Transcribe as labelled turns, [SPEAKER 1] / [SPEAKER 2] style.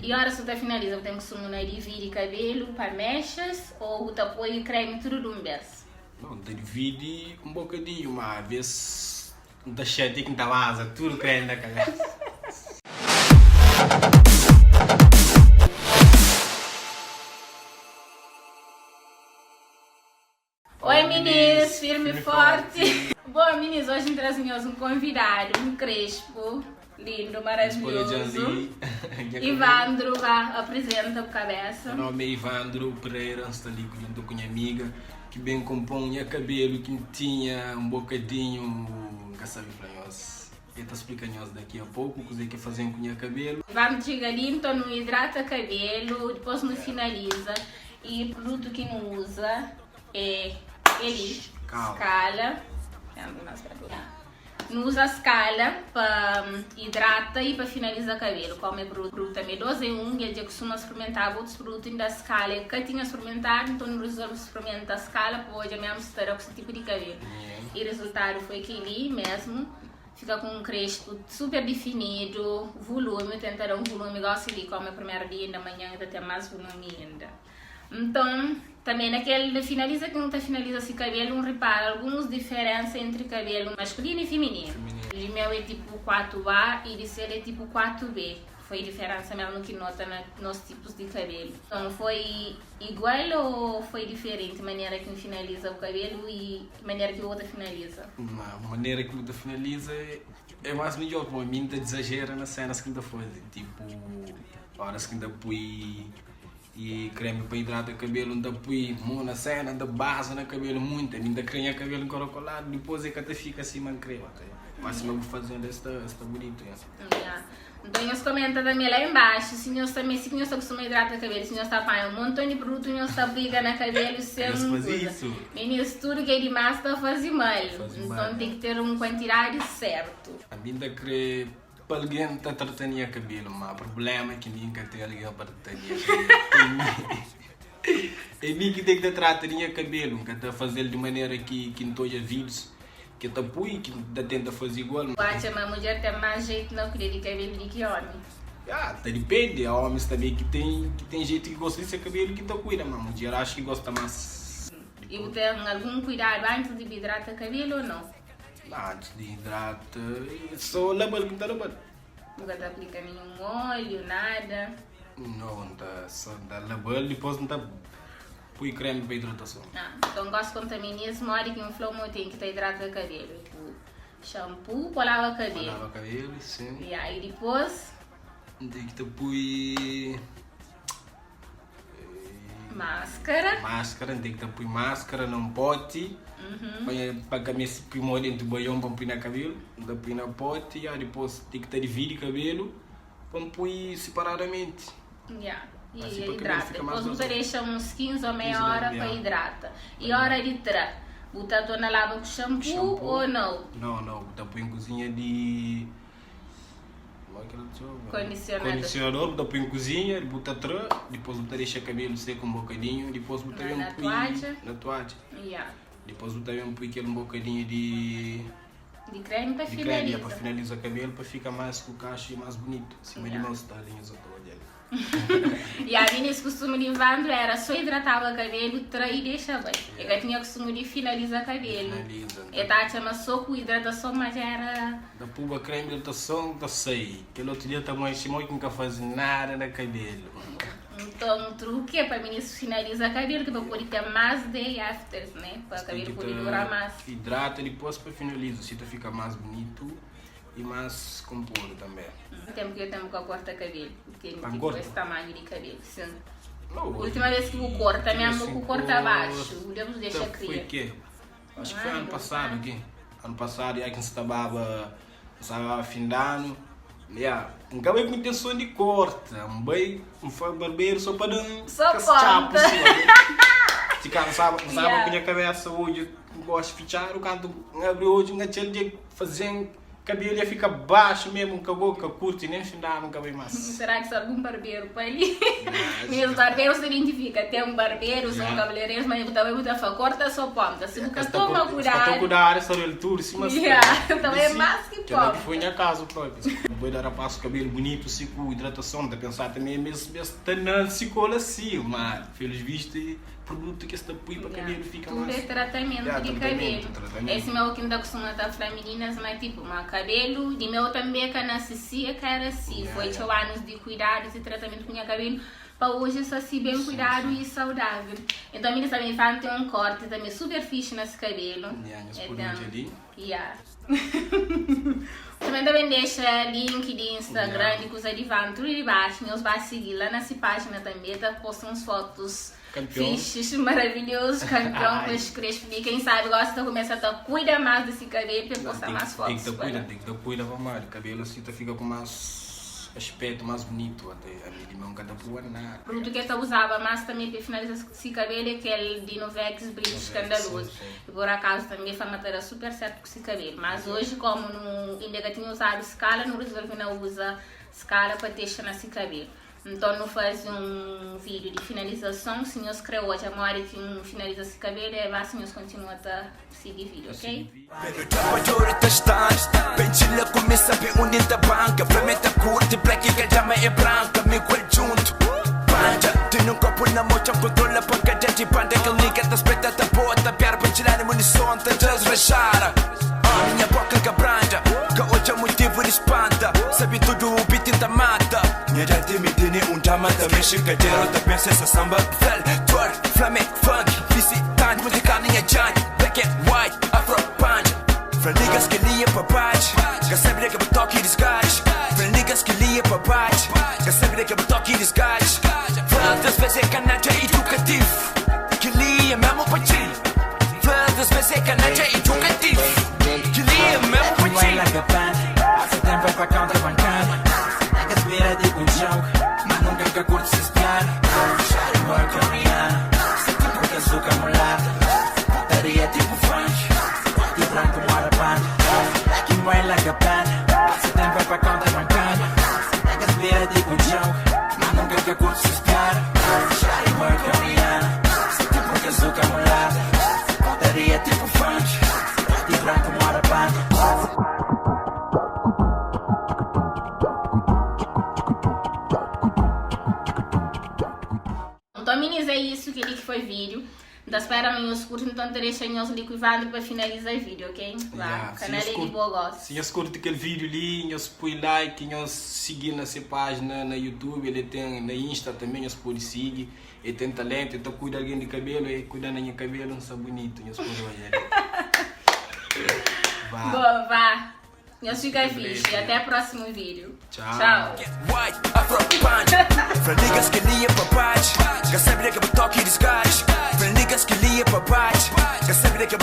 [SPEAKER 1] E óras ki bu ta finaliza, bu ten kustumu na dividi kabelu pa mexas ô bu ta poi kremi tudu di un bês?
[SPEAKER 2] Nau, N ta dividi un bokadinhu, má avês N ta xatia ki N ta baza tudu kremi na kabésa.
[SPEAKER 1] Oi minis, firmi forti. Bom minis, hoje N traze nhos un konvidadu, un krespu, lindu, maravilhozu. Ivandro, ba aprizenta bu kabesa.
[SPEAKER 2] Nha nomi é Ivandro Pereira, N sta li djuntu ku nha amiga ki ben konpon nha kabelu ki N tinha un bokadinhu, N ka sabe fla nhos, el ta splika nhos daki a poku kuze ki el fazen ku nha kabelu.
[SPEAKER 1] Ivandro txiga li, nton nu idrata kabelu, dipos nu finaliza i produtu ki nu uza é kel-li, skala. Nu uza skala pa idrata i pa finaliza kabelu. Komu é produtu tanbe 2 en 1, el dja kustuma sprimentaba otus produtu inda skala el ka tinha sprimentadu, nton nu rezolve sprimenta skala pa odja mesmu si ta da ku se tipu di kabelu. I rezultadu foi kel-li mesmu, fika ku un krespu super difinidu, vulumi, tenta da un vulumi gosi li komu é primeru dia inda manhan el ta ten más vulumi inda. Nton, tanbê na kel finaliza ki un ta finaliza se kabelu, un ripara alguns diferénsa entri kabelu maskulinu i fimininu. Di meu é tipu 4A i di sel é tipu 4B. Foi diferénsa mésmu ki nota na nos tipus di kabelu. Nton, foi igual ô foi diferenti manera ki un finaliza bu kabelu i manera ki bu ta finaliza?
[SPEAKER 2] Na manera ki bu ta finaliza é más midjór, pamodi mi N ta izajera na sénas ki N ta faze. Tipu, óras ki N ta pui I kremi pa idrata kabelu N ta pui mo na sena N ta baza na kabelu muita mi N ta kre nha kabelu nkorokoladu dipos e ka ta fika sima N kre ma sima bu faze-l es ta es ta bunitu nha.
[SPEAKER 1] Ya. Nton nhos komenta tanbe la inbaxu si nhos ta si nhos ta kustuma idrata kabelu si nhos ta panha un monton di produtu nhos ta aplika na kabelu sen
[SPEAKER 2] Nhos faze
[SPEAKER 1] kuza.
[SPEAKER 2] isu.
[SPEAKER 1] Minis tudu ke dimas ta faze mal.
[SPEAKER 2] Faze mal.
[SPEAKER 1] Nton ten ki ter un kuantidadi sertu.
[SPEAKER 2] Ami N ta kre Pa algen ta trata nha kabelu ma prublema é ki mi N ka ten algen pa trata nha kabelu. É mi ki ten ki ta trata di nha kabelu, N ka ta faze-l di manera ki ki N ta odja vídius ki ta pui ki N ta tenta faze igual.
[SPEAKER 1] Bu atxa ma mudjer ten más jeito na kuida di kabelu di ki ómi?
[SPEAKER 2] Ya, ta dipende, ómis tanbe ki ten ki ten jeito ki gosta di se kabelu ki ta kuida, ma mudjer axu ki gosta más.
[SPEAKER 1] I bu ten algun kuidadu antis di bu idrata kabelu ô nau?
[SPEAKER 2] Antis di hidrata, so labal ki N ta labal.
[SPEAKER 1] Bu ka ta aplika ninhun ólhu, nada?
[SPEAKER 2] Nau, N ta so N ta labal, dipôs N ta pui kremi pa hidratason.
[SPEAKER 1] Ah, nton gosi konta minis modi ki N fla-u ma u ten ki ta hidrata kabelu. Ku xanpú pa laba kabelu.
[SPEAKER 2] Pa laba kabelu, sin.
[SPEAKER 1] Ya, i dipôs?
[SPEAKER 2] N ten ki ta pui.
[SPEAKER 1] Máscara.
[SPEAKER 2] Máscara, N ten ki ta pui máscara na un poti pa pa ka meste pui mó dentu baion pa N pui na kabelu. N ta pui na poti, ya dipôs ten ki ta dividi kabelu pa N pui siparadamenti.
[SPEAKER 1] Ya, i
[SPEAKER 2] Asi pa kabelu
[SPEAKER 1] hidrata.
[SPEAKER 2] fika más
[SPEAKER 1] Dipôs bu ta
[SPEAKER 2] gostozu.
[SPEAKER 1] dexa uns 15 ô meia
[SPEAKER 2] 15
[SPEAKER 1] óra pa
[SPEAKER 2] ya.
[SPEAKER 1] hidrata. I óra di tra, bu ta torna laba ku xanpú
[SPEAKER 2] Xanpú?
[SPEAKER 1] ô nau?
[SPEAKER 2] Nau, nau, bu ta pui un kuzinha di.
[SPEAKER 1] Kondisionador.
[SPEAKER 2] Kondisionador bu ta poi em kuzinha, bu ta tra, dipôs bu ta dexa kabelu seka un bokadinhu, dipôs bu ta ben
[SPEAKER 1] Na
[SPEAKER 2] pui
[SPEAKER 1] toadja.
[SPEAKER 2] na toadja.
[SPEAKER 1] Yeah.
[SPEAKER 2] Dipôs bu ta ben pui kel bokadinhu di
[SPEAKER 1] Di kremi pa
[SPEAKER 2] di kremi ya, pa
[SPEAKER 1] finaliza.
[SPEAKER 2] finaliza kabelu pa fika más ku kaxu i más bunitu. Sima di
[SPEAKER 1] Yeah.
[SPEAKER 2] meu sta li nhos ta odja li.
[SPEAKER 1] Ya, mi nes kustumu di Ivandro era so idrataba kabelu, tra i dexa bai. E ka tinha kustumu di finaliza kabelu.
[SPEAKER 2] Finaliza,
[SPEAKER 1] E ta atxa ma so ku idratason ma dja era.
[SPEAKER 2] Da puba kremi idratason ta sai. Kel otu dia ta manxe mo ki N ka faze nada na kabelu.
[SPEAKER 1] Nton truki é pa minis finaliza kabelu ki pa pode ten más day afters, né? Pa
[SPEAKER 2] Tem
[SPEAKER 1] kabelu
[SPEAKER 2] ki
[SPEAKER 1] pode
[SPEAKER 2] ta
[SPEAKER 1] dura más.
[SPEAKER 2] Hidrata dipôs pa finaliza, si ta fika más bunitu. I más konpodu tanbê.
[SPEAKER 1] Tenpu ki eu tenpu ka korta kabelu. Tene
[SPEAKER 2] Pa
[SPEAKER 1] tipo
[SPEAKER 2] korta?
[SPEAKER 1] es tamanhu di kabelu. Sin.
[SPEAKER 2] Não,
[SPEAKER 1] Última vez ki bu korta
[SPEAKER 2] tinha
[SPEAKER 1] mesmu ku korta baxu, bu deus dexa
[SPEAKER 2] Foi
[SPEAKER 1] kria.
[SPEAKER 2] ke? Acho que
[SPEAKER 1] Um
[SPEAKER 2] foi
[SPEAKER 1] ano,
[SPEAKER 2] ano
[SPEAKER 1] dois
[SPEAKER 2] passado
[SPEAKER 1] anos.
[SPEAKER 2] aqui. Ano passado, já que estava estava fim de ano. Yeah. Nunca bai com intenção de corta. Um bai, um foi barbeiro só para dar um
[SPEAKER 1] Só
[SPEAKER 2] aqueles chapos
[SPEAKER 1] ponta.
[SPEAKER 2] assim, ó. Ficar, não sabe, não sabe
[SPEAKER 1] Yeah.
[SPEAKER 2] com minha cabeça hoje, gosto de fichar, o canto abre hoje, um aquele dia fazendo. Cabelo ia fica baixo mesmo, nka go, nka curti, nem fim de ano nka bai mas.
[SPEAKER 1] Será que se algum barbeiro pa li? Meus barbeiros se identifica, tem um barbeiro, são cabeleireiros, mas eu também vou falar, corta só ponta. Se bu ka toma
[SPEAKER 2] cuidado. Se ka toma cuidado, só ele tudo, sima
[SPEAKER 1] Yeah, também é mais que ponta.
[SPEAKER 2] Que foi nha caso próprio. Vou dar rapaz cabelo bonito, assim, com hidratação, tá pensar também mesmo, mesmo tá na cola assim, mas pelos vistos produto que esta pui pa cabelo fica
[SPEAKER 1] Tudo
[SPEAKER 2] mais
[SPEAKER 1] é tratamento
[SPEAKER 2] Yeah,
[SPEAKER 1] de
[SPEAKER 2] tratamento,
[SPEAKER 1] cabelo.
[SPEAKER 2] tratamento.
[SPEAKER 1] Esse meu que ainda costuma estar falando meninas, mas tipo, mas cabelo de meu também que nasci assim, é que era assim.
[SPEAKER 2] Yeah,
[SPEAKER 1] Foi
[SPEAKER 2] yeah.
[SPEAKER 1] tchau anos de cuidados e tratamento com meu cabelo. Para hoje só assim bem cuidado e saudável. Então, meninas também falam tem um corte também super fixe nesse cabelo.
[SPEAKER 2] Yeah, nesse
[SPEAKER 1] Então,
[SPEAKER 2] produto ali.
[SPEAKER 1] Yeah. Também deixa link de Instagram,
[SPEAKER 2] Yeah.
[SPEAKER 1] de coisa de van, tudo de baixo. Meus vai seguir lá nessa página também, tá postando umas fotos
[SPEAKER 2] Campeão.
[SPEAKER 1] fixes, maravilhosos, campeão
[SPEAKER 2] Ai.
[SPEAKER 1] com os crespos. E quem sabe gosta, começa a cuidar mais desse cabelo para postar
[SPEAKER 2] Tem,
[SPEAKER 1] mais
[SPEAKER 2] tem
[SPEAKER 1] fotos.
[SPEAKER 2] que ter cuidado, tem que ter cuidado, vamos cabelo assim tá fica com mais aspecto mais bonito até. A mim de mão cada pua nada.
[SPEAKER 1] O produto que eu usava mais também para finalizar esse cabelo é aquele de Novex Brilho Escandaloso.
[SPEAKER 2] sim, sim.
[SPEAKER 1] E por acaso também foi matéria super certo com esse cabelo. Mas hoje, como não, ainda que tinha usado escala, não resolvi não usar escala para deixar nesse cabelo. Então não faz um vídeo de finalização. Se nós criou hoje a hora que um finaliza esse cabelo, é lá se nós continua a seguir vídeo, ok?
[SPEAKER 3] Pero tropa de ouro tá estante. Pentila começa a unir da banca. Fermenta curte, black que a dama é branca. Me quel junto. Panja, tem um copo na mão, controla a pancada de banda. Aquele nigga tá espeta, tá boa, tá piar, pra tirar munição, tá desrachar. A minha boca que abranja, que hoje é motivo de espanta. Sabe tudo, o beat tá mata. Minha gente me tem um dama, tá mexe cadeiro, tá pensa essa samba. Fel, twerk, flamenco, funk, visitante, música minha junk, black and white, afro punch. Pra niggas que lia pra baixo, que sempre que eu toque desgaste. Pra niggas que lia pra baixo, que sempre que eu toque desgaste. Tantas vezes é canalha educativo, que lia mesmo pra ti. Tantas vezes é canalha educativo, que lia mesmo pra ti.
[SPEAKER 4] Baila capaz, hace tempo pa' contra bancada. Que espera de un joke, mas nunca que curto se espiar. Shawty work on Rihanna, se tipo que açúcar mulata. Putaria tipo funk, de branco mora panda. Que baila capaz, hace tempo pa' contra bancada. Que espera de un joke, mas nunca que curto se espiar. Shawty work on Rihanna, se tipo que açúcar mulata. Putaria tipo funk, de branco mora panda.
[SPEAKER 1] Então, meninas, é isso que que foi vídeo. Então, espera meus cursos, então deixem os liquivando para finalizar o vídeo, ok? Lá,
[SPEAKER 2] Yeah, se
[SPEAKER 1] canal
[SPEAKER 2] nós
[SPEAKER 1] é de
[SPEAKER 2] cur-
[SPEAKER 1] boa gosto.
[SPEAKER 2] Se nós curte aquele vídeo ali, nós põe like, nós seguir nessa página na YouTube, ele tem na Insta também, nós pode seguir. Ele tem talento, então cuida alguém de cabelo, ele cuida da minha cabelo, não sou bonito, nós pode olhar. Vá.
[SPEAKER 1] Boa, vá. Nós fica
[SPEAKER 2] Fica
[SPEAKER 1] fixe.
[SPEAKER 2] bem.
[SPEAKER 1] Até o próximo vídeo.
[SPEAKER 2] Tchau.
[SPEAKER 1] Tchau.
[SPEAKER 3] White, afro punch. Pra niggas que lia pra baixo, que sempre que eu toque desgaste. Pra niggas que lia pra baixo, que sempre que eu